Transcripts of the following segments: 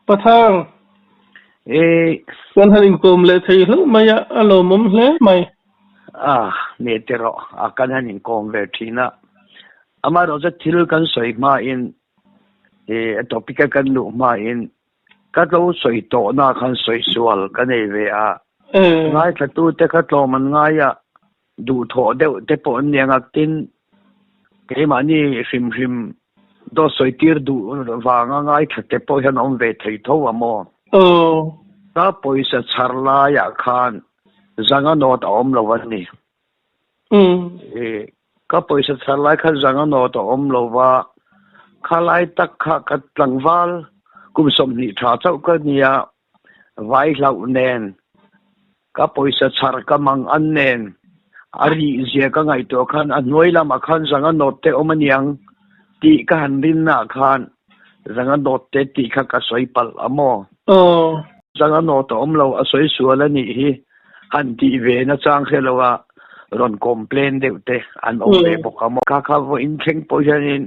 Pathang. E. Kan han inkawm leh thei hlauh mai a, a lawmawm hle mai. A, ni ti rawh, a kan han inkawm ve thin a. Amaherawhchu thil kan sawi hmain, e, a topic a kan luh hmain ka tlo sawi tawhna khan sawi sual ka nei ve a. Ngaithlatute kha tlawm an ngai a, duhthawh deuh te pawh an ni ang a, tin keimahni hrim hrim dawt sawi tir duh vanga ngaithla te pawh hian a awm ve thei tho a maw? Ka pawisa chhar laiah khan zanga nawt a awm lo a ni. Ka pawisa chhar lai khan zanga nawt a awm lo va, khalai tak kha ka tlangval kum 20 tha chauh ka nia, Vai hlauh nen, ka pawisa chhar ka mang an nen, a rih zia ka ngaihtuah khan a hnuai lamah khan zanga nawt te awm aniang tih ka han rinnaah khan zanga nawt te tih kha ka sawi palh a maw? Zanga nawt a awm lo, a sawi sual a nih hi han tih ve na chang hre lo a, rawn complain deuh te an awm ve bawk a maw? Kha kha vawiin thleng pawh hianin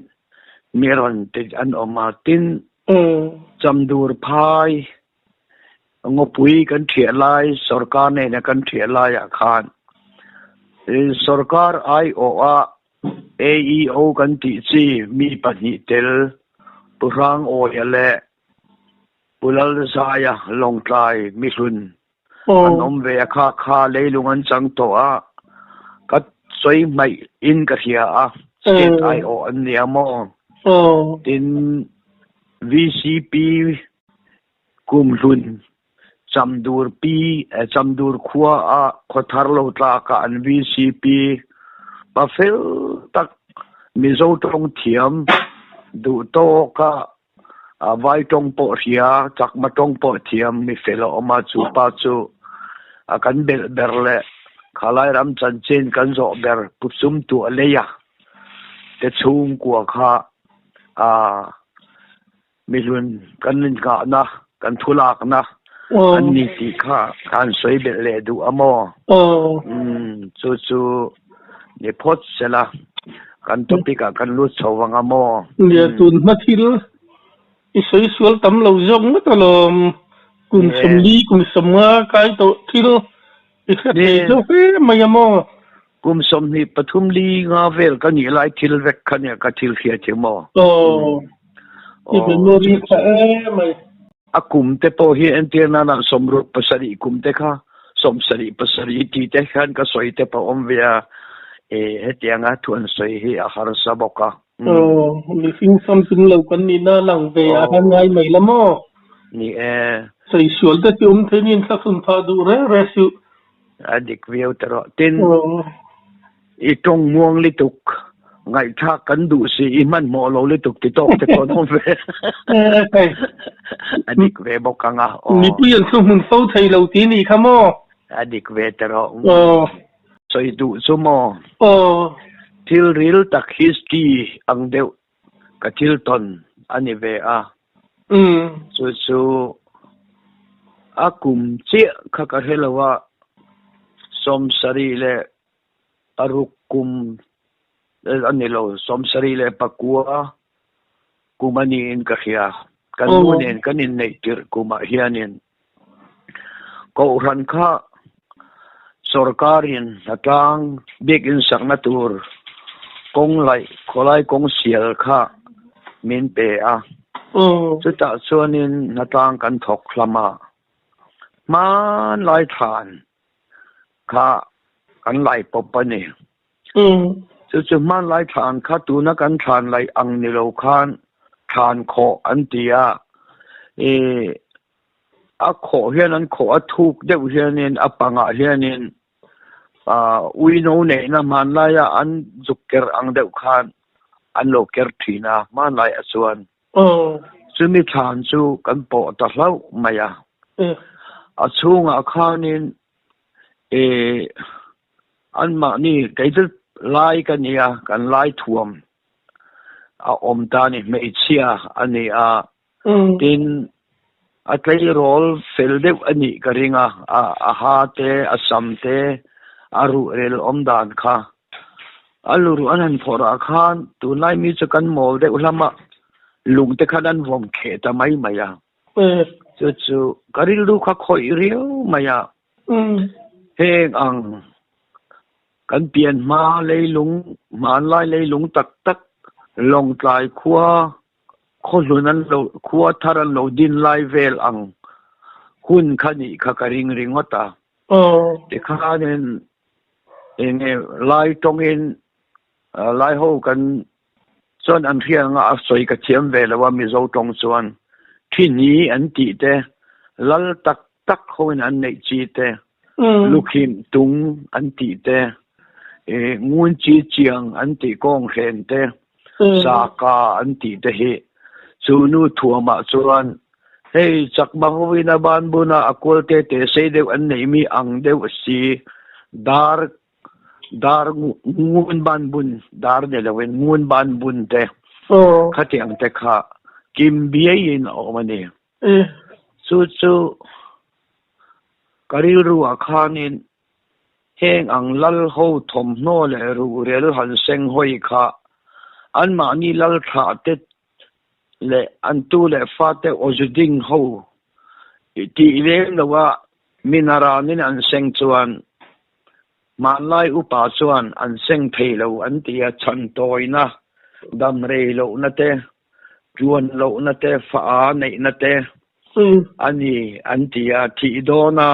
mi rawn ti an awm a, tin Chamdur phai ngawpui kan thiah lai sorkar nena kan thiah laiah khan sorkar aiawha AEO kan tih chi mi pahnih tel Pu Hrangawia leh Pu Lalzaia Lawngtlai mihlun an awm ve a kha kha leilung an chang tawh a ka sawi hmaih in ka hria a state aiawh an nia maw tin VCP kumhlun chamdur pi chamdur khua a khawthar lo tlak a an VCP pa fel tak Mizo tawng thiam duh tawk a A vai tawng pawh hria, chakma tawng pawh thiam mi fel a awm a, chu pa chu a kan belh ber leh khalai ram chanchin kan zawh ber Pu Sum Tuah Leia te chhungkua kha a mihlun kan innghahna, kan thulakna an ni tih kha ka han sawi belh leh duh a maw? Umm chu chu ni phawt sela. Kan topic ah kan lut chho vang a maw? Nia tun hma thil i sawi sual tam lo zawk ngawt alawm. Kum 40 kum 50 kai tawh thil i hre thei zawk hle mai a maw? Kum 23 li nga vel ka nih lai thil vek kha nia ka thil hria che maw? Aw i memory tha emai. A kum te pawh hi entir nana 67 kum te kha 77 tih te khan ka sawi te pawh awm ve a, e hetianga thu an sawi hi a harsa bawk a. Aw, mihring famkim lo kan nihna a lang ve a han ngai mai la maw? Ni e. Sawi sual te chu awm thei niin thlasun phah duh reng reng suh. A dik viau ta rawh. Tin, i tawng muang lutuk, ngaihthlak kan duh si, i hmanhmawh lo lutuk ti tawk te pawh an awm ve. A dik ve bawk ang a. Mipui an thu hmun fo thei lo ti nih kha maw? A dik ve ta rawh. Sawi duh chu maw? Thil ril tak history ang deuh ka thil tawn a ni ve a. Chu chu a kum chiah kha ka hre lo a, 76 kum a ni lo, 74 kum a niin ka hria. Kan nu nen kan inneih tirh kumah hianin Kohhran kha sorkarin hnatlang biakinn sakna tur kawng laih khawlai kawng sial kha min pe a. Chutah chuanin hnatlang kan thawk hlam a, hmanlai thlan kha kan lai pawp a ni. Chu chu hmanlai thlan kha tuna kan thlan laih ang ni lo khan thlan khawh an ti a, ih a khawh hian an khawh a thuk deuh hianin a pangah hianin ah ui no neihna hmanlaia an zuk ker ang deuh khan an lo ker thin a hmanlaiah chuan. Chumi thlan chu kan pawh ta hlauh mai a. A chhungah khanin ih Anmahni kei chu lai ka ni a, kan lai thuam a awm ta ni, hmeichhia a ni a, tin a tleirawl fel deuh a nih ka ring a, a ha te, a sam te, a ruhrel awm dan kha. A luruh an han phawrh ah khan tunlai mi chu kan mawl deuh hlama lung te khan an vawm kheh ta mai mai a. Chu chu ka rilru kha khawih riau mai a. Heng ang kan pian hma leilung, hmanlai leilung tak tak Lawngtlai khua khawhlun an lo, khua thar an lo din lai vel ang hun kha nih kha ka ring ringawt a. Tikhanin enge lai tawngin lai ho kan chuan an hria anga a sawi ka thiam ve lo a Mizo tawng chuan thini an tih te lal tak tak hoin an neih chi te lukhim tung an tih te ngun chi chiang an tih kawng hren te saka an tih te hi chu nu thuamah chuan hei chakma hoin a ban buna a kual te te sei deuh an neih mi ang deuh si dar Dar ngun ban bun dar ni loin ngun ban bun te khatiang te kha kim biai in a awm a ni. Chu chu ka rilru ah khanin heng ang lal ho thawmhnaw leh ruhrel han seng hawi kha anmahni lal thlah te leh an tu leh fate awzuding ho tih lem lo a minaranin an seng chuan Hmanlai upa chuan an seng thei lo an ti a, chhan tawina, dam rei lohna te, tuan lohna te, fa a neihna te a ni an ti a, thih dawna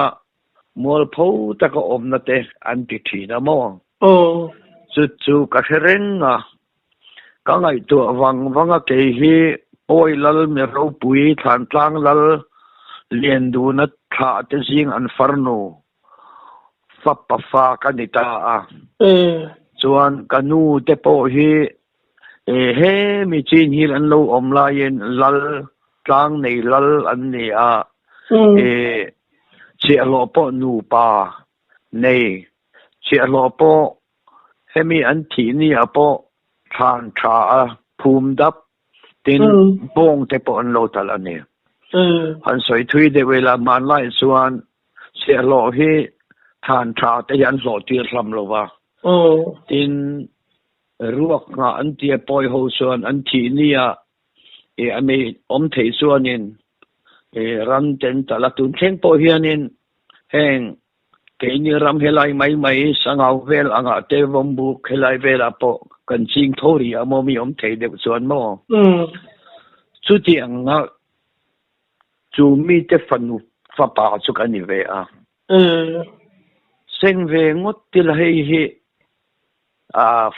mualpho taka awmna te an ti thin a maw? Chu chu ka hre reng a, ka ngaihtuah vang vang a kei hi Pawi Lal mi ropui Thlantlang Lal Lianduna thlah te zing an farnu Fa pafa ka ni ta a. Chuan ka nu te pawh hi he mi chin hi an lo awm laiin lal tlang nei lal an ni a. Chhiahhlawh pawh nupa nei chhiahhlawh pawh hemi an thih ni ah pawh thlan tha a phum dap tin bawng te pawh an lo talh a ni. Han sawi thui deuh ila hmanlai chuan Chhiahhlawh hi than tha te hi an hlawh tir hlam lo va. Tin, ruak nghah an tia pawi ho chuan an thih nia i a mi awm theih chuanin i ram ten talh a. Tun thleng pawh hianin heng keini ram helai mai mai sangau vel angah te vawmbuk helai velah pawh kan ching tho rih a maw mi awm thei deuh chuan maw? Chuti anga Chu mite fanu fapa chu ka ni ve a. Seng ve ngawt tila hei hi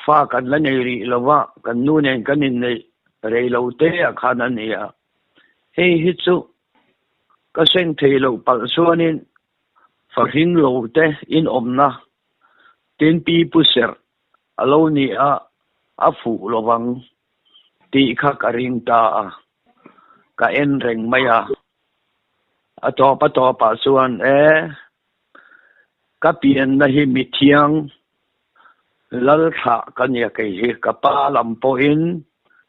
fa kan la nei rih lo va, kan nu nen kan inneih rei lo te ah khan a ni a. Hei hi chu ka seng thei loh palh chuanin fa hring lo te inawmna tin pi pu serh a lo ni a, a fuh lovang tih kha ka ring ta a. Ka en reng mai a, a tawp a tawpah chuan e, ka pianna hi mithiang Lalthlah ka nia kei hi, ka pa lam pawhin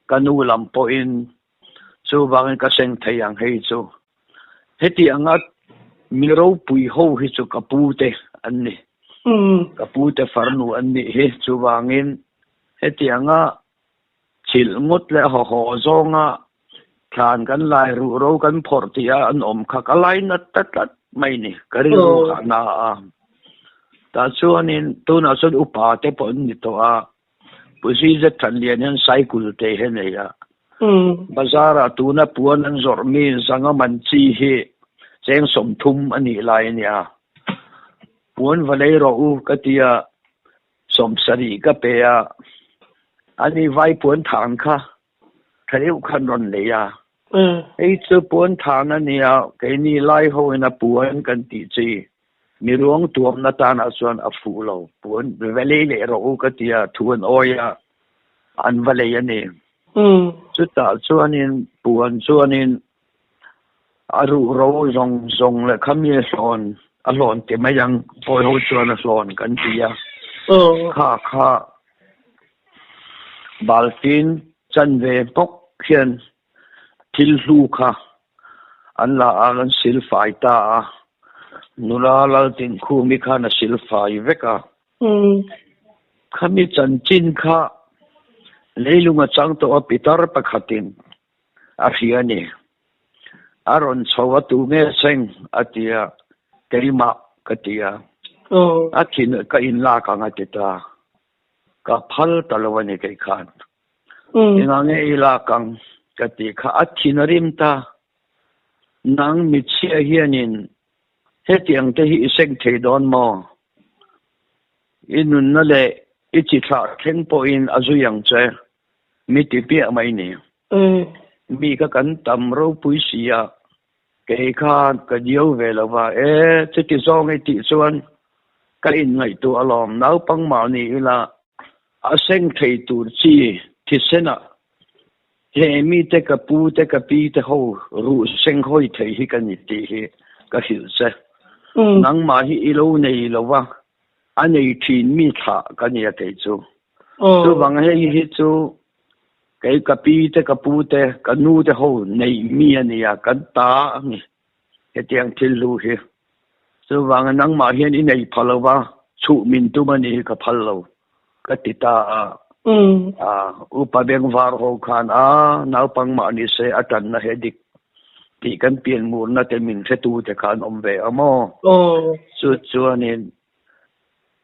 ka nu lam pawhin chuvangin ka seng thei ang hei chu. Heti anga mi ropui ho hi chu ka pu te an ni, ka pu te farnu an nih hi, chuvangin heti anga Chilh ngawt leh haw haw zawnga thlan kan lai ruh ro kan phawrh tih a an awm kha ka lai nat ta tlat mai ni, ka rilru kha a na a. Tah chuanin tunah chuan upa te pawh an ni tawh a, Pu Zizet Thanlian hian cycle te hi a nei a. Bazar ah tuna puan an zawrh mi zanga man chi hi cheng 30 a nih lai a nia. Puan va lei rawh u ka ti a, 70 ka pe a, ani vai puan than kha tha deuh khan rawn lei a. Hei chu puan than a nia, keini lai ho in a puan kan tih chi, mi ruang tuamna tanah chuan a fuh lo, puan va lei leh rawh u ka ti a, thu an awi a, an va lei a ni. Chutah chuanin puan chuanin A ruh ro zawng zawng leh kha mi a hlawn a hlawn ti mai ang pawi ho chuan a hlawn kan ti a kha kha baltin chanve bawk hian thil hlu kha an la a an sil fai ta a nula Laltinkhumi khan a sil fai vek a khami chanchin kha leilung a chang tawh a pitar pakhatin a hria a ni. A rawn chho a tu nge seng a ti a, keimah ka ti a. A thin ka inlak ang a ti ta. Ka phal ta lo a ni kei khan. Engah nge i lak ang ka ti kha a thin a rim ta. Nang michhia hianin hetiang te hi i seng thei dawn maw? I nunna leh i chi thlah thleng pawhin a zui ang che, mi ti piah mai ni. Mi kha kan tam ropui si a, kei kha ka diau ve lo va, e, chuti zawng i tih chuan ka inngaihtuah alawm, naupang mahni ila a seng thei tur chi thisenah he mite ka pu te ka pi te ho ruh seng hawi thei hi ka ni tih hi ka hrilh che. Nangmah hi i lo nei lo va, a nei thin mi thlah ka nia kei chu. Chuvang hei hi chu kei ka pi te ka pu te ka nu te ho neih mi a nia, kan ta a ni hetiang thil hlu hi. Chuvanga nangmah hian i nei pha lo va, chhuh min tum a nih hi ka phal lo ka ti ta a. Upa bengvar ho khan a naupang mah ni se a tanna he dik tih kan pian murna te min hretu te kha an awm ve a maw? Chu chuanin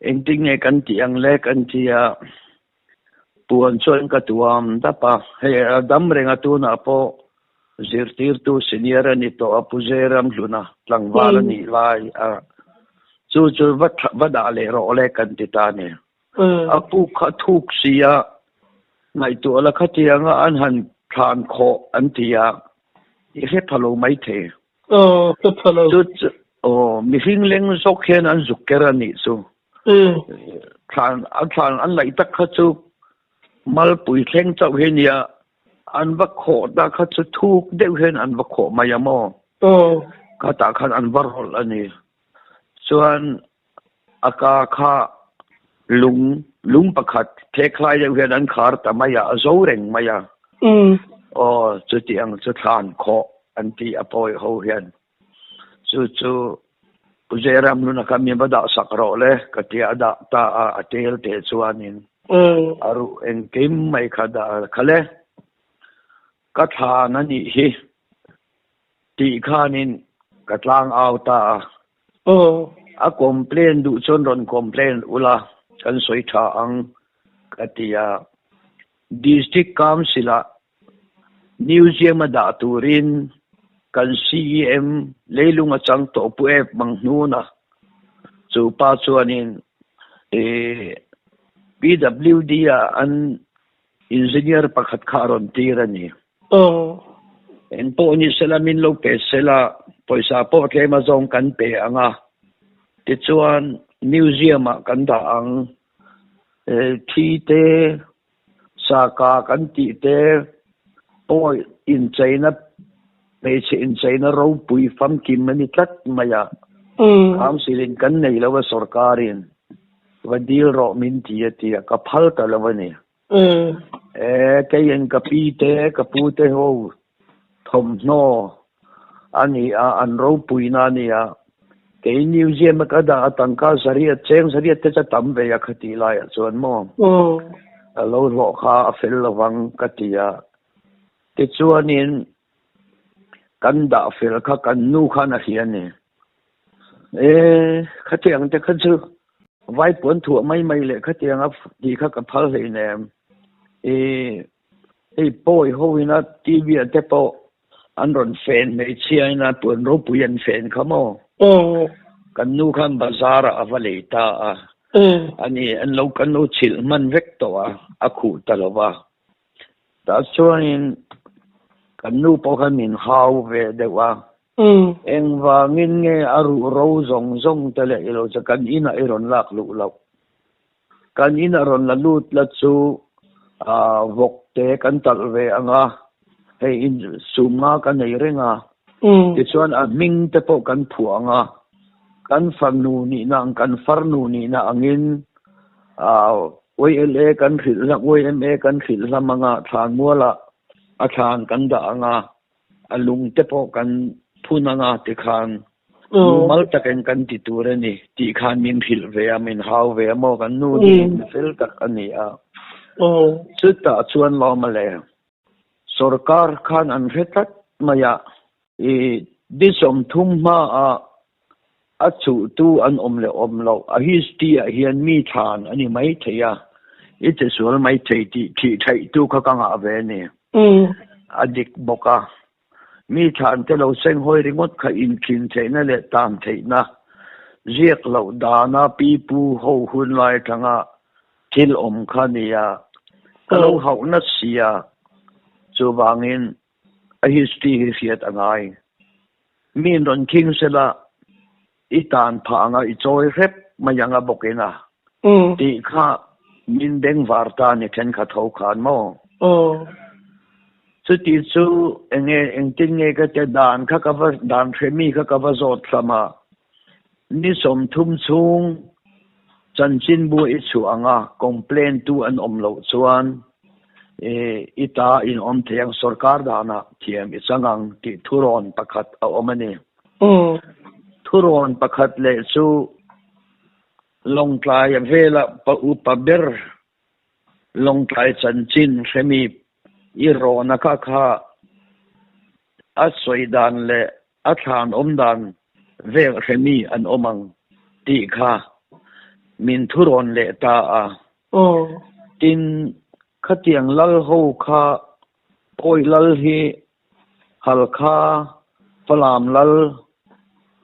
engtin nge kan tih ang le kan ti a, puan chuan ka tuam dap a, hei a dam reng a tunah pawh zirtirtu senior a ni tawh a Pu Zeramhluna tlangval a nih lai a, chu chu va va dah leh rawh le kan ti ta a ni. A puk kha thuk si a, ngaihtuah la khatianga an han thlan khawh an ti a, i hre pha lo maithei. Aw, hre pha lo. Chu chu, aw, mihring leng zawk hian an zuk ker a nih chu. Thlan, an thlan an laih tak kha chu malpui thleng chauh hi nia, an va khawh ta kha chu thuk deuh hian an va khawh mai a maw? Aw. Khatah khan an va rawlh a ni. Chuan A ka kha lung lung pakhat thekhlai deuh hian an khar ta mai a, a zo reng mai a. Aw, chuti ang chu thlan khawh an ti a pawi ho hian. Chu chu Pu Zeram nuna kha mi va dah sak rawh le ka ti a, a dah ta a, a tel teh chuanin a ruh engkim mai kha dah a kha le. Ka thlan a nih hi tih khanin ka tlang au ta a. A complain duh chuan rawn complain ula kan sawi tha ang ka ti a. District Council ah Museum a dah turin kan CEM leilung a chang tawh pu ep mang hnuna chu pa chuanin PWD ah an Engineer pakhat kha a rawn tir a ni. Eng pawh ni sela min lo pe sela pawisa pawh tlem a zawng kan pe ang a, tichuan museum ah kan dah ang. Thi te, saka kan tih te pawh incheina hmeichhe incheina ropui famkim a ni tlat mai a. Council in kan nei lo a sorkarin. Va dil rawh min ti a ti a, ka phal ta lo a ni. E, keiin ka pi te, ka pu te ho thawmhnaw a ni a, an ropuina a ni a. Kei museum a ka dah a tangka zariat, cheng zariat te chu a tam ve a khati laiah chuan maw. A lo hlawh kha a fel lovang ka ti a. Tichuanin kan dah fel kha kan nu khan a hria a ni. E, khatiang te kha chu vai puan thuah mai mai leh khatiang a tih kha ka phal hleinem. E, hei pawi ho ina TV ah te pawh an rawn fen hmeichhia ina puan ropui an fen kha maw? Kan nu khan bazar ah a va lei ta a. Ani an lo kan lo chhilh hman vek tawh a, a khuh ta lo va. Tah chuanin kan nu pawh khan min hau ve deuh a. Engvangin nge a ruh ro zawng zawng te leh ilo che kan inah i rawn lak luh loh? Kan inah rawn la lut la chu vawk te kan talh ve ang a, hei in sum nga ka nei reng a, tichuan a hming te pawh kan phuah ang a, kan fanu nihna ang kan farnu nihna angin YLA kan hrilh hlam YMA kan hrilh hlam ang a, thlanmualah a thlan kan dah ang a. A lung te pawh kan phun anga tikhan mumal takin kan ti tur a ni tih khan min hrilh ve a, min hau ve a maw kan nu hi mi fel tak a ni a. Chutah chuan lawm a le, sorkar khan an hre tlat mai a. I ni 30 hmaah a chuhtu an awm leh awm loh a history ah hian mi thlan a ni mai thei a, i che sual mai thei tih thih theihtu kha ka ngah ve a ni. A dik bawk a, mi thlan te lo senghawi ringawt kha inthin theihna leh tan theihna ziak loh dana pipu ho hun lai atanga thil awm kha a ni a, ka lo hauh nat si a, chuvangin A history hi hriat a ngai. Miin rawn khing sela i tan phah anga i chawi hrep mai anga bawkin a tih kha min bengvar ta ni thenkhat ho khan maw? Chuti chu enge engtin nge ka tia dan kha ka va dan hre mi kha ka va zawt hlam a, ni 30 chhung chanchinbu i chhuah anga complain tu an awm loh chuan I ta in awm thei ang, sorkar danah thiam i chang ang tih thurawn pakhat a awm a ni. Thurawn pakhat leh chu Lawngtlai vela pa upa ber Lawngtlai chanchin hremi i rawna kha kha a sawi dan leh a thlan awm dan vel hremi an awm ang tih kha min thurawn leh ta a. Tin, khatiang lal ho kha Pawi lal hi Halkha, Falam lal,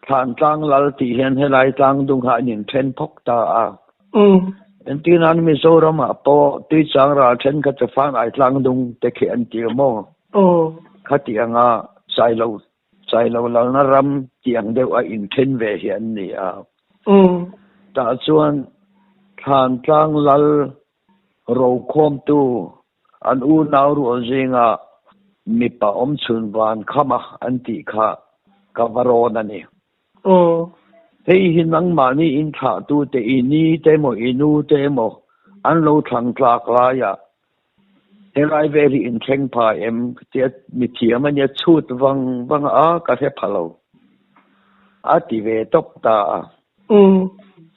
Thlantlang lal tih hian helai tlangdung kha an inthen phawk ta a. Entirnan Mizoramah pawh Tuichang ral thenkhat chu Fangai tlangdung te khi an ti maw? Khatianga Sailo Sailo lalna ram tih ang deuh a inthen ve hi an ni a. Tah chuan Thlantlang lal rokhawmtu an unau rual zingah mipa awmchhun Vankhama an tih kha ka va rawn a ni. Hei hi nangmahni inthlahtute i ni te emaw i nu te emaw an lo thlang tlak laiah Helai vel hi inthleng pha em tia mithiam a nia chhut vang vang a ka hre pha lo a ti ve tawp ta a.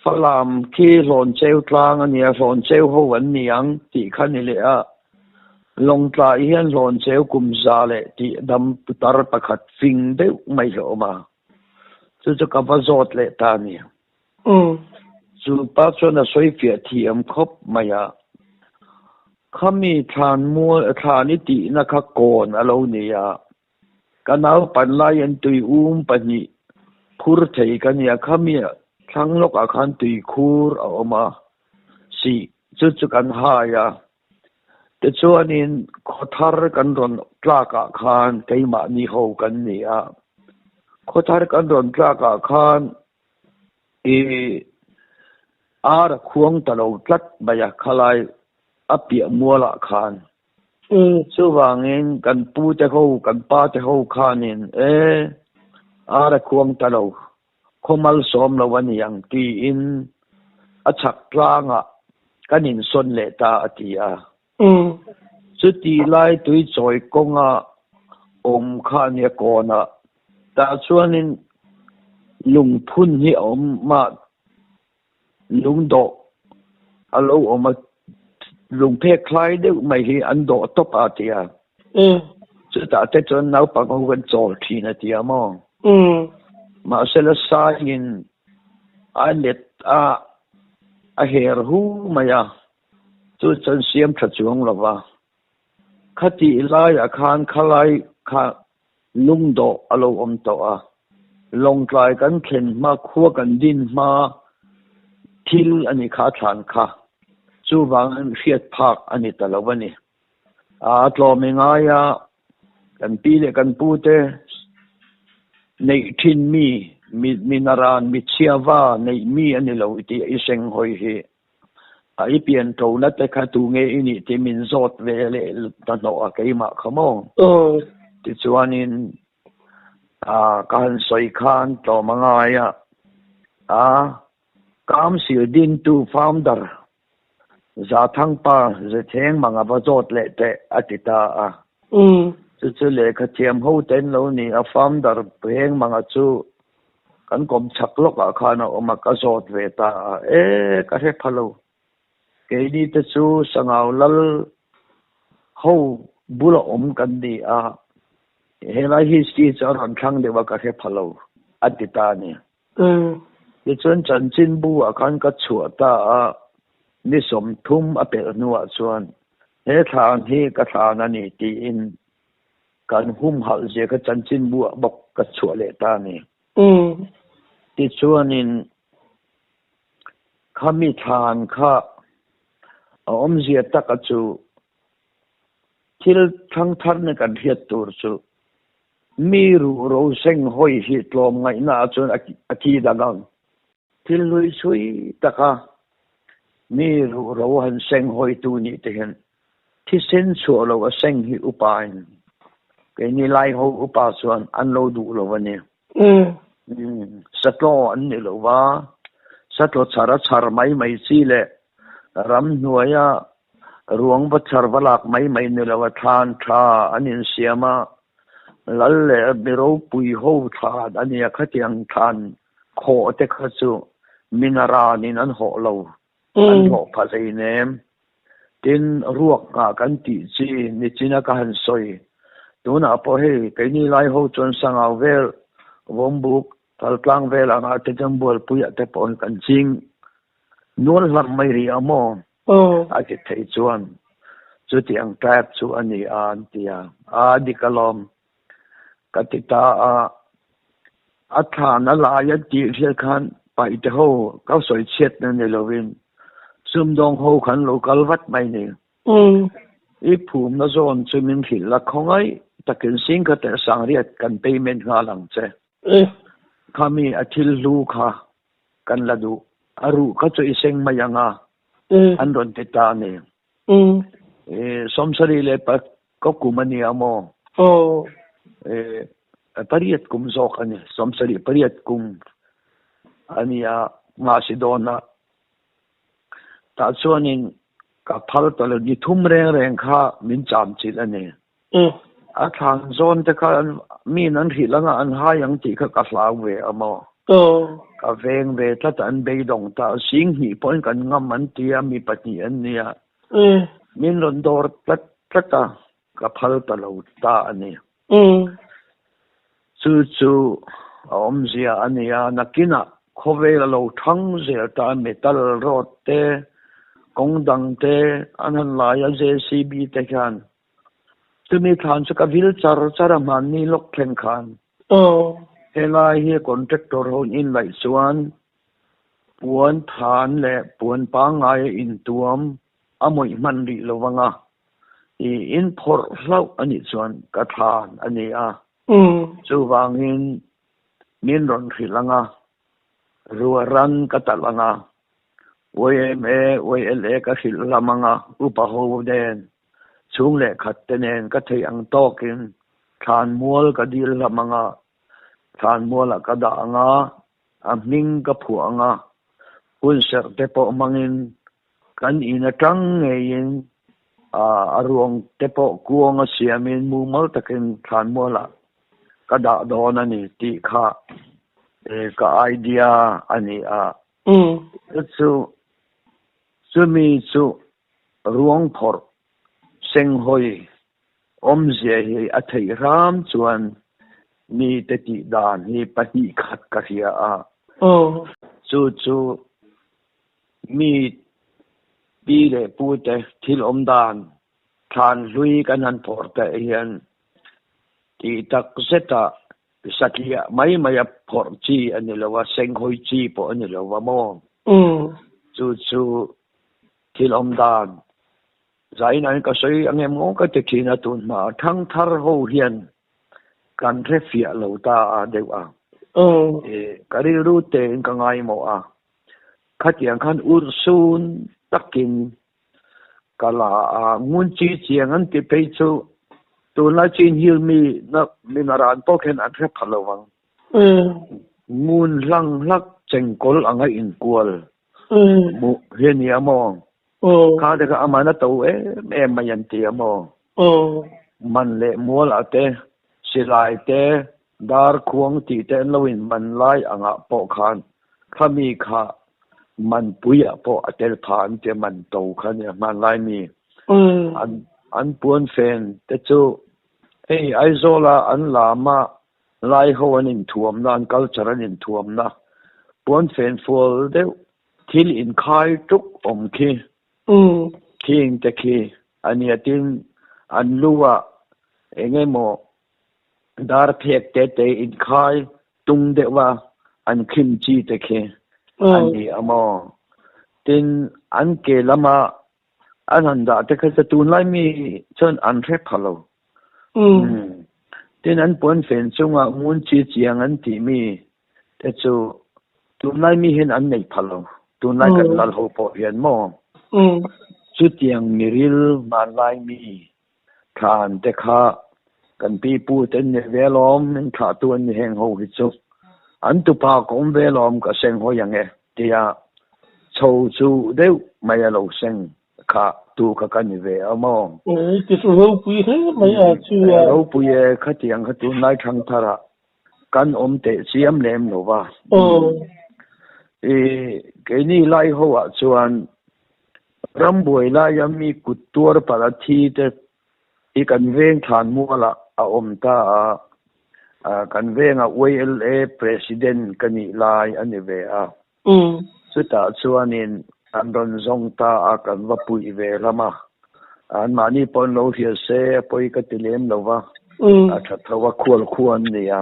Falam khi Hlawncheu tlang a nia, Hlawncheu ho an ni ang tih kha ni leh a, Lawngtlai hian Hlawncheu kum za leh tih dam putar pakhat fing deuh mai hi a awm a, chu chu ka va zawt leh ta a ni. Chu pa chuan a sawi fiah thiam khawp mai a, Khami thlan mual thlan i tihna kha kawn a lo ni a, ka naupan lai an tui um pahnih phur thei ka nia, khami thlang lawkah khan tui khur a awm a, sih chu chu kan hai a, tichuanin khawthar kan rawn tlakah khan keimahni ho kan ni a, khawthar kan rawn tlakah khan I ar a khuang ta lo tlat mai a, khalai a piah mualah khan. Chuvangin kan pu te ho, kan pa te ho khanin e, ar a khuang ta lo, khaw malsawm lo a ni ang tiin a chhak tlangah kan insawn leh ta a ti a. Chuti lai tuichawi kawnga awm kha a nia kawnah. Tah chuanin lungphun hi a awm a, lungdawh a lo awm a, lungphek hlai deuh mai hi an dawh tawp a ti a. Chutah te chuan naupang ho kan chawl thin a ti a maw? Mahsela saiin a let a, a her hu mai a. Chu chuan siam tha chuang lo va, khatih laiah khan khalai kha lungdawh a lo awm tawh a, Lawngtlai kan thlen hma, khua kan din hma thil a ni kha a thlan kha, chuvangin hriat phak a ni ta lo a ni. A tlawm i ngai a, kan pi leh kan pu te neih thin mi, mi naran, mi chhiava neih mi a ni lo tih i seng hawi hi. A i pian tho na te kha tu nge i nih tih min zawt ve leh ta hnawh a keimah kha maw? Tichuanin a ka han sawi khan tlawm a ngai a, a Council dintu founder Zathangpa Zetheng Manga va zawt leh teh a ti ta a. Chu chu lehkha thiam ho ten lo ni a founder Heng Manga chu Kan kawm chhak lawkah khan a awm a, ka zawt ve ta a, E, ka hre pha lo. Keini te chu Sangau lal ho bula awm kan ni a, Helai history chu a rawn thlang deuh a ka hre pha lo a ti ta a ni. Tichuan chanchinbu ah khan ka chhuah ta a, ni 30 a pelh hnuah chuan he thlan hi ka thlan a ni tiin kan humhalh zia kha chanchinbu ah bawk ka chhuah leh ta a ni. Tichuanin khami thlan kha a awmzia taka chu Thil thangthar na kan hriat tur chu mi ruhro seng hawi hi tlawmngaihna ah chuan a ki dang ang. Thil hlui chhui taka mi ruhro han seng hawitu nih te hian thisen chhuah lo a seng hi upa in keini lai ho upa chuan an lo duh lo a ni. Satlaw an ni lo va, satlaw chhar a chhar mai mai chi leh ramhnuaia Ruang va chhar va lak mai mai ni lo a thlan tha an insiam a, lal leh mi ropui ho thlan a nia khatiang thlan khawh te kha chu minaran in an hawh lo, an hlawh pha hleinem. Tin, ruak nghah kan tih chi nichina ka han sawi. Tunah pawh hei keini lai ho chuan sangau vel vawmbuk Thaltlang vel anga te chuan bualpuiah te pawh kan ching nual hlam mai rih a maw? A ti thei chuan chuti ang type chu a ni a an ti a, a dik alawm ka ti ta a, a thlan a lai a tih hriat khan paihte ho ka sawi chhiatna ni lovin sumdawng ho khan lo kal vat mai ni. I phumna zawn chu min hrilh la khawngaih takin singkhat leh sangriat kan payment nghal ang che. Khami a thil hlu kha kan la duh. A ruh kha chu i seng mai ang a, an rawn ti ta a ni. 70 leh ka kum a ni a maw? 8 kum zawk a ni. 78 kum a ni a, nghahsi dawn a. Tah chuanin ka phal ta lo, ni thum reng reng kha min cham chilh a ni. A thlan zawn te kha miin an hrilh anga an hai ang tih kha ka hlau ve a maw? Ka veng ve tlat a, an beidawng ta a, 2000 pawhin kan ngam an ti a, mi pahnih an nia. Min rawn dawr tlat tlat a, ka phal ta lo ta a ni. Chu chu a awmzia a ni a, nakinah khawvel a lo thang zel ta a, metal road te, kawng dang te an han lai a, JCB te hian chumi thlan chu ka vil char char a hmanni lawk thleng khan. Helai hi contractor ho in laih chuan puan than leh puan pangngai a intuam a mawih hman rih lo vang a, i inphawrh hlauh a nih chuan ka thlan a ni a. Chuvangin min rawn hrilh ang a, rua ran ka talh ang a, YMA, YLA ka hrilh hlam ang a, upa ho nen, chhung leh khat te nen ka theih ang tawkin thlan mual ka dil hlam ang a, thlan mualah ka dah ang a, a hming ka phuah ang a, hunserh te pawh hmangin Kan in atang ngeiin a ruang te pawh kuang a siamin mumal takin thlanmualah ka dah dawn a ni tih kha ka idea a ni a. Chu chumi chu ruang phawrh senghawi awmzia hi a theih hram chuan mite tih dan hi pahnih khat ka hria a. Chu chu Mi pi leh pu te thil awm dan thlan hlui kan han phawrh teh hian tih tak zeta satliah mai mai a phawrh chi a ni lo a, senghawi chi pawh a ni lo va maw? Chu chu thil awm dan zainain ka sawi ang em aw ka ti thin a, tun hma thangthar ho hian kan hrefiah lo ta a deuh a. Ka rilru tein ka ngaimawh a, Khatiang khan urhsun takin ka la a, ngun chi chiang an ti phei chu tunlai chin hil mi na mi naran pawh khian an hre pha lo ang. Ngun hlang hlak chengkawl anga inkual hmuh hi a ni a maw? Kha te kha aman a to em em mai an ti a maw? Man leh mual ah te, silai te, dar khuang tih te an lo in man lai angah pawh khan khami kha man pui ah pawh a tel pha an ti a, man to kha nia hmanlai mi an an puan fen te chu. Hei Aizawla an lama lai ho an inthuamna, an culture an inthuamna puan fen fual deuh thil inkhai tuk awm khi khing te khi a nia tin an lu ah eng emaw dar phek te te inkhai tung deuh a an khim chi te khi a ni a maw. Tin an ke lama an han dah te kha chu tunlai mi chuan an hre pha lo. Tin an puan fen chungah ngun chi chiang an tih mi te chu tunlai mi hian an nei pha lo. Tunlai kan lal ho pawh hian maw. Chutiang miril hmanlai mi thlan te kha kan pi pu te an ni ve alawm, min thlah tu an ni heng ho hi chu. An tupa ka awm ve alawm ka seng hawi ang e tia chho chu deuh mai a lo seng kha tu kha ka ni ve a maw. Ui ti chu ropui hle mai a chu a. Ropui e khatiang kha tunlai thangthar ah kan awm teh chiam lem lo va. I keini lai ho ah chuan Rambuai laia mi kut tuar palh a thi te hi kan veng thlan mualah a awm ta a, kan vengah YLA President ka nih lai a ni ve a. Chutah chuanin an rawn zawng ta a, kan va puih ve lam a. Anmahni pawh an lo hria se a pawi ka ti lem lo va, a tha tho a, khual khua an ni a.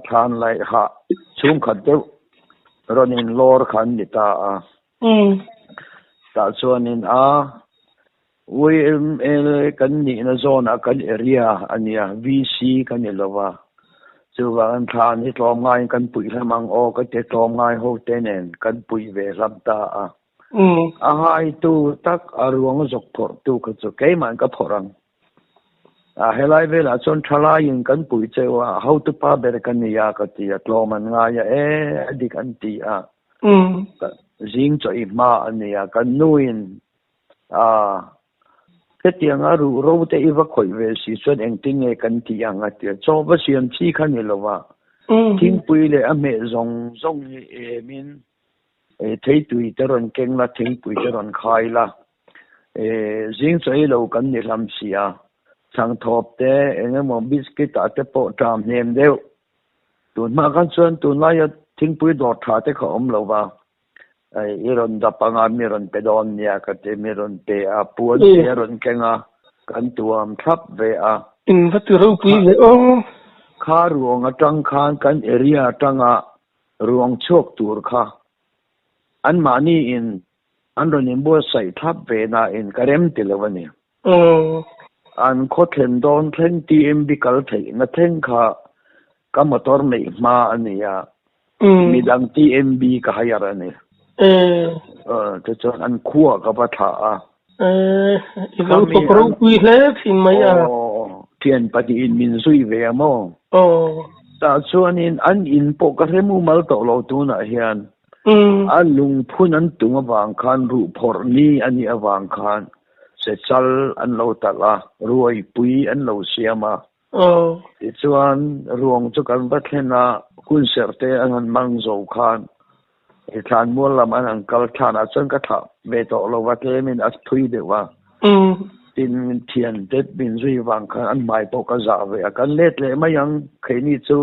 Thlan laih hah chhungkhat deuh rawn inlawr kha an ni ta a. Tah chuanin a YML kan nihna zawnah kan area a nia, VC ka ni lo va. Chuvangin thlan hi tlawmngaiin kan puih hlam ang aw ka ti tlawmngai ho te nen kan puih ve hlam ta a. A haitu tak a ruang zawk phawrhtu kha chu keimah'n ka phawrh ang. A helai velah chuan thalaiin kan puih cheu a, hotupa ber ka ni a ka ti a, tlawm an ngai a, e a dik an ti a, zing chaw i hma a ni a, kan nuin a hetianga ruh ro te i va khawih ve si chuan engtin nge kan tih ang a ti a, chaw va siam chi kha ni lo va, thingpui leh a hmeh zawng zawng hi emin theitui te rawn keng la, thingpui te rawn khai la. Zing chaw ei lo kan ni hlam si a, chhangthawp te eng emaw biscuit ah te pawh ṭam hnem deuh. Tun hma khan chuan tunlaia thingpui dawr ṭha te kha awm lo va, i rawn dap anga mi rawn pe dawn nia ka ti, mi rawn pe a, puan te a rawn keng a, kan tuam thlap ve a. In va ti ropui ve aw. Kha ruang aṭang khan kan area aṭanga ruang chhuak tur kha anmahni in An rawn inbuatsaih thlap ve nain ka rem ti lo a ni. An khaw thlen dawn thleng TMB kal theihna thleng kha ka motor neih hma a ni a, midang TMB ka hire a ni. Tichuan an khua ka va thlah a. I lo thawk ropui hle thin mai a. Thian pahnihin min zui ve a maw? Tah chuanin an in pawh ka hre mumal tawh lo tunah hian. A lungphun an tung avang khan ruh phawrh ni a nih avang khan sechal an lo talh a, ruaipui an lo siam a. Tichuan ruang chu kan va thlen a, hunserh te an han mang zo khan i thlanmual lam an han kal thlanah chuan ka thlah ve tawh lo va, tlemin a thui deuh a. Tin, thiante min zui vang khan an hmai pawh ka zah ve a, kan let leh mai ang, keini chu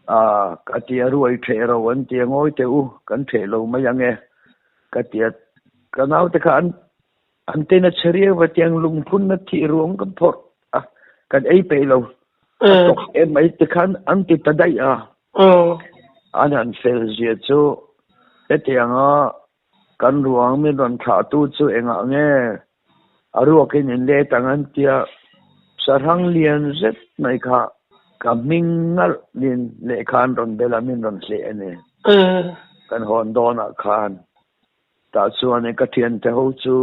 A, ka ti a, ruai ṭheh ro an ti a, ngawi teh u, kan ṭheh lo mai ang e, ka ti a. Ka naute kha an an ten a chhe riau a, tiang lungphunna thih ruang kan phawrh a, kan ei peih lo, a tawk em mai te khan an ti ta daih a. An han fel zia chu hetianga kan ruang min rawn thlahtu chu engah nge A ruakin in let ang an tia, Sahrang lian zet mai kha ka hming nalh nin lehkha an rawn bel a, min rawn hleh a ni. Kan hawn dawnah khan tah chuan ka thiante ho chu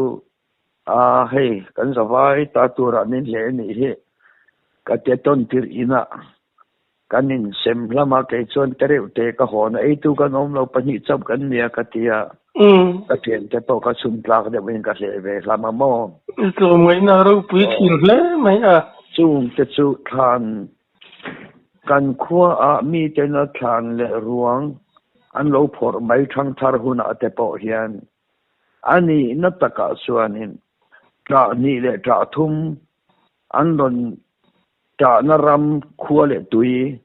a hei kan zavai ta turah min hleh a nih hi ka tia tawn tirh inah Kan insem hlam a, kei chuan te reuh te ka hawn a, eitu kan awm lo, pahnih chauh kan nia ka ti a, ka thiante pawh ka chhun tlak deuhin ka hleh ve hlam a maw? I tlawmngaihna ropui thin hle mai a. Chungte chu thlan kan khuaah mitena thlan leh ruang an lo phawrh mai thangthar hunah te pawh hian a nihna takah chuanin ṭah hnih leh ṭah thum an rawn. Ṭahna ram khua leh tui,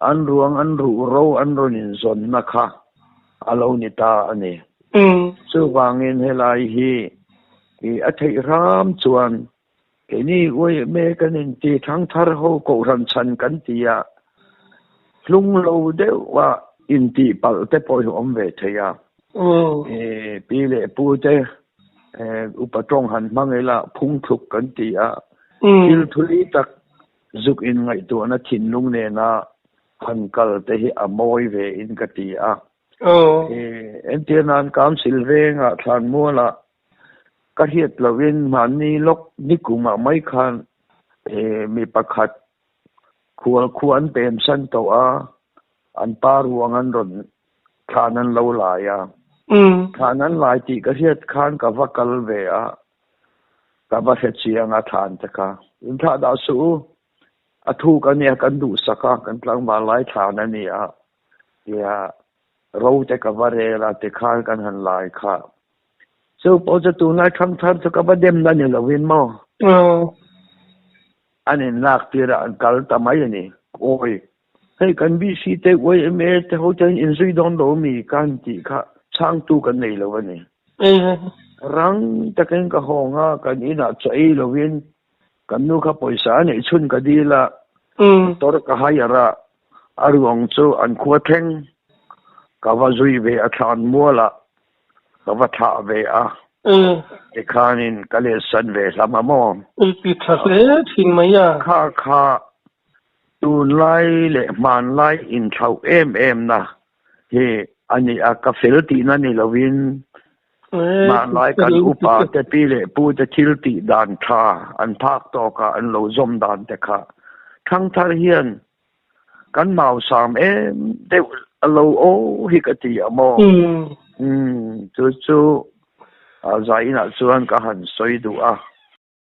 an ruang an ruh ro an rawn inzawnna kha a lo ni ta a ni. Chuvangin helai hi a theih hram chuan keini uaime kan inti thangthar ho kohhran chhan kan ti a, hlung lo deuha intih palh te pawh hi awm ve thei a. Pi leh pu te upa tawng han hmang ila phungthluk kan ti a, thil thui tak zuk in ngaihtuahna thinlung nena han kal te hi a mawi ve in ka ti a. Entir nan Council vengah Thlanmualah ka hriat lohin mahni lawk nikumah mai khan mi pakhat khual khu an pem san tawh a, an pa ruang an rawn thlan an lo lai a. Thlan an lai tih ka hriat khan ka va kal ve a, ka va hre chiang a thlan te kha. In thlah dah suh u, a thuk a nia kan duhsak a, kan tlangval lai thlan a ni a, tia ro te ka va rel a tikhan kan han lai kha. Chu pawh chu tunlai thangthar chu ka va demna ni lovin maw? An inlak tir a, an kal ta mai a ni. Awi, hei kan BC te, yma te ho te hian inzui dawn lo mi ka han tih kha chhangtu kan nei lo a ni. Rang takin ka hawng a, kan inah chaw ei lovin kan nu kha pawisa a neih chhun ka dil a, motor ka hire a, a ruang chu an khua thleng ka va zui ve a thlan mualah Ka va thlah ve a, tikhanin ka letsan ve hlam a maw? I ti tha hle thin mai a. Kha kha tunlai leh hmanlai inthlauh em em na hi a ni a, ka fel tihna ni lovin hmanlai kan upa te pi leh pu te thil tih dan tha an phak tawk a an lo zawm dan te kha thangthar hian Kan mausam em deuh a lo aw hi ka ti a maw? Umm chu chu zai inah chuan ka han sawi duh a.